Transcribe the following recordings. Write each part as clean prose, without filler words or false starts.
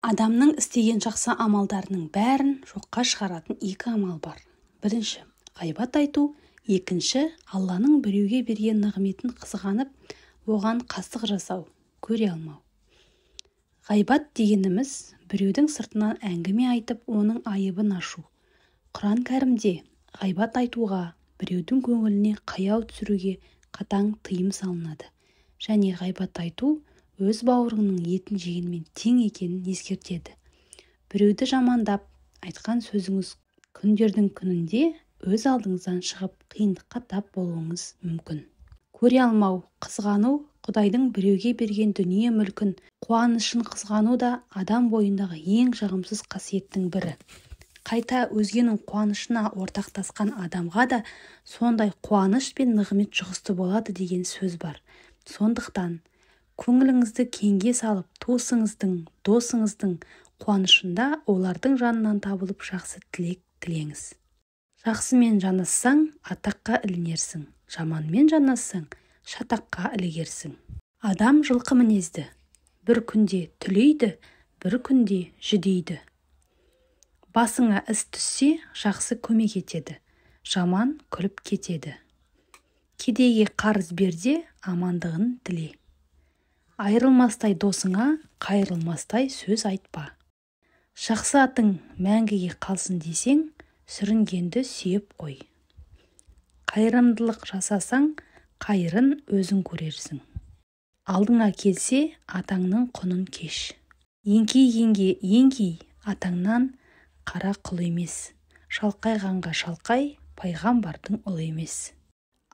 Адамның істеген жақсы амалдарының бәрін жоққа шығаратын екі амал бар. Бірінші, ғайбат айту, екінші, Алланың біреуге берген нығметін қызғанып, оған қастық жасау, көре алмау. Ғайбат дегеніміз біреудің сыртынан әңгіме айтып, оның айыбын ашу. Құран кәрімде ғайбат айтуға, біреудің көңіліне қаяу түсіруге қатаң тыйым салынады. Және ғайбат айту өз бауырыңның етін жегенмен тең екенін ескертеді. Біреуді жамандап айтқан сөзіңіз күндердің күнінде өз алдыңыздан шығып, қиындыққа тап болуыңыз мүмкін. Көре алмау, қызғану, Құдайдың біреуге берген дүние мүлкін, қуанышын қызғану да адам бойындағы ең жағымсыз қасиеттің бірі. Қайта өзгенің қуанышына ортақтасқан адамға да сондай қуаныш пен нығмет жұғысты болады деген сөз бар. Сондықтан көңіліңізді кеңге салып, туысыңыздың, досыңыздың қуанышында олардың жанынан табылып жақсы тілек тілеңіз. Жақсымен жанассаң, атаққа ілінерсің, жаманмен жанассаң, шатаққа ілігерсің. Адам жылқы мінезді, бір күнде түлейді, бір күнде жүдейді. Басыңа іс түссе, жақсы көмек етеді, жаман күліп кетеді. Кедейге қарыз берде, амандығын тіле. Айырылмастай досыңа қайырылмастай сөз айтпа. Жақсы атың мәңгіге қалсын десең, сүрінгенді сүйеп қой. Қайырымдылық жасасаң, қайырын өзің көрерсің. Алдыңа келсе, атаңның құнын кеш. Еңкейгенге еңкей, атаңнан қара құл емес. Шалқайғанға шалқай, пайғамбардың ұлы емес.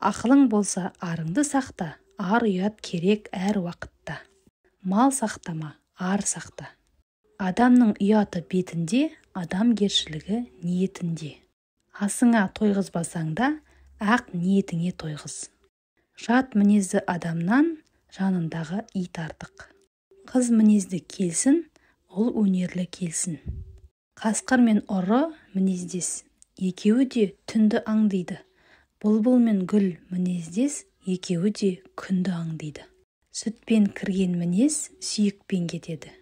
Ақылың болса, арыңды сақта, ар ұят керек әр уақытта. Мал сақтама, ар сақта. Адамның ұяты бетінде, адамгершілігі ниетінде. Асыңа тойғызбасаң да, ақ ниетіңе тойғыз. Жат мінезді адамнан жанындағы ит артық. Қыз мінезді келсін, ұл өнерлі келсін. Қасқыр мен ұры мінездес, екеуі де түнді аңдиды. Бұлбұл мен гүл мінездес, екеуі де күнді аңдиды. Сүтпен кірген мінез сүйекпен кетеді.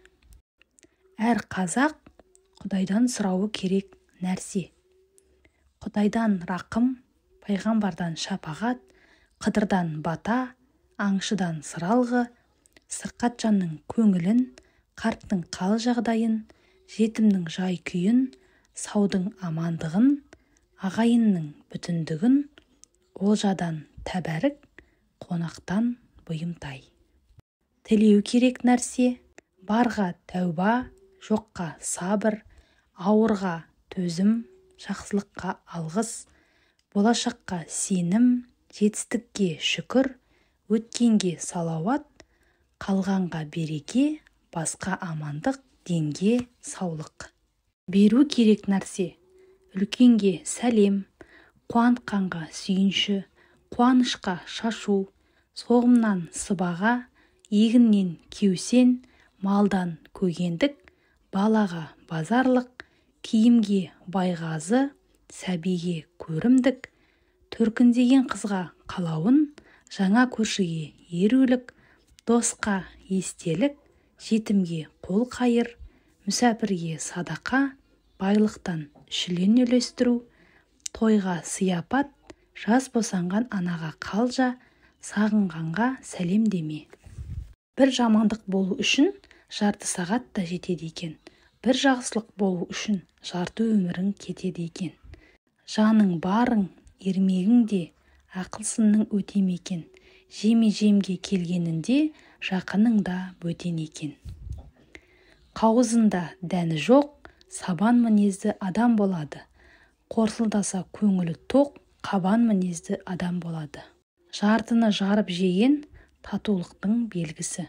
Әр қазақ Құдайдан сұрауы керек нәрсе. Құдайдан рақым, пайғамбардан шапағат, Қыдырдан бата, аңшыдан сыралғы, сырқат жанның көңілін, қарттың қал жағдайын, жетімнің жай-күйін, саудың амандығын, ағайынның бүтіндігін, олжадан тәбәрік, қонақтан бұйымтай. Тілеу керек нәрсе, барға тәуба, жоққа сабыр, ауырға төзім, жақсылыққа алғыс, болашаққа сенім, жетістікке шүкір, өткенге салауат, қалғанға береке, басқа амандық, денге саулық. Беру керек нәрсе, үлкенге сәлем, қуантқанға сүйінші, қуанышқа шашу, соғымнан сыбаға, егіннен кеусен, малдан көгендік, балаға базарлық, киімге байғазы, сәбиге көрімдік, төркіндеген қызға қалауын, жаңа көршіге ерулік, досқа естелік, жетімге қол қайыр, мүсәпірге садақа, байлықтан шүлен үлестіру, тойға сыяпат, жас босанған анаға қалжа, сағынғанға сәлемдеме. Бір жамандық болу үшін жарты сағат та жетеді екен. Бір жақсылық болу үшін жарты өмірің кетеді екен. Жаның барың, ермегің де, ақылсынның өтем екен. Жеме-жемге келгенінде жақының да бөтен екен. Қауызында дәні жоқ, сабан мінезді адам болады. Қорсылдаса көңілі тоқ, қабан мінезді адам болады. Жартыны жарып жеген татулықтың белгісі.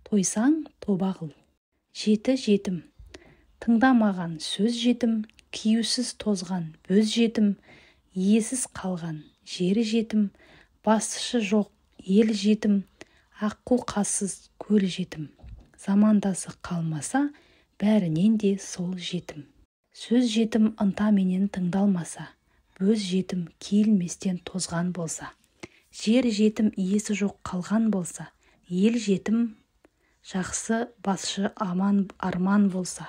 Тойсаң тоба қыл. Жеті жетім. Тыңдамаған сөз жетім, киюсіз тозған бөз жетім, иесіз қалған жері жетім, басшы жоқ ел жетім, аққу қассыз көл жетім. Замандасы қалмаса, бәрінен де сол жетім. Сөз жетім ынтаменен тыңдалмаса, бөз жетім киілместен тозған болса, жер жетім иесі жоқ қалған болса, ел жетім Жақсы басшы аман арман болса.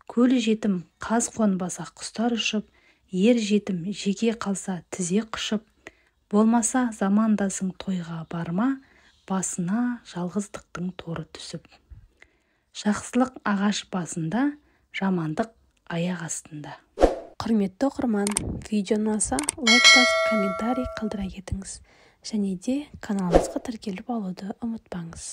Көл жетім, қаз қонбаса, құстар ұшып, ер жетім, жеке қалса, тізе құшып. Болмаса замандасың, тойға барма, басына жалғыздықтың торы түсіп. Жақсылық ағаш басында, жамандық аяқ астында. Құрметті оқырман, видео ұнаса, лайк басып, комментарий қалдыра кетіңіз. Және де каналымызға тіркеліп алуды ұмытпаңыз.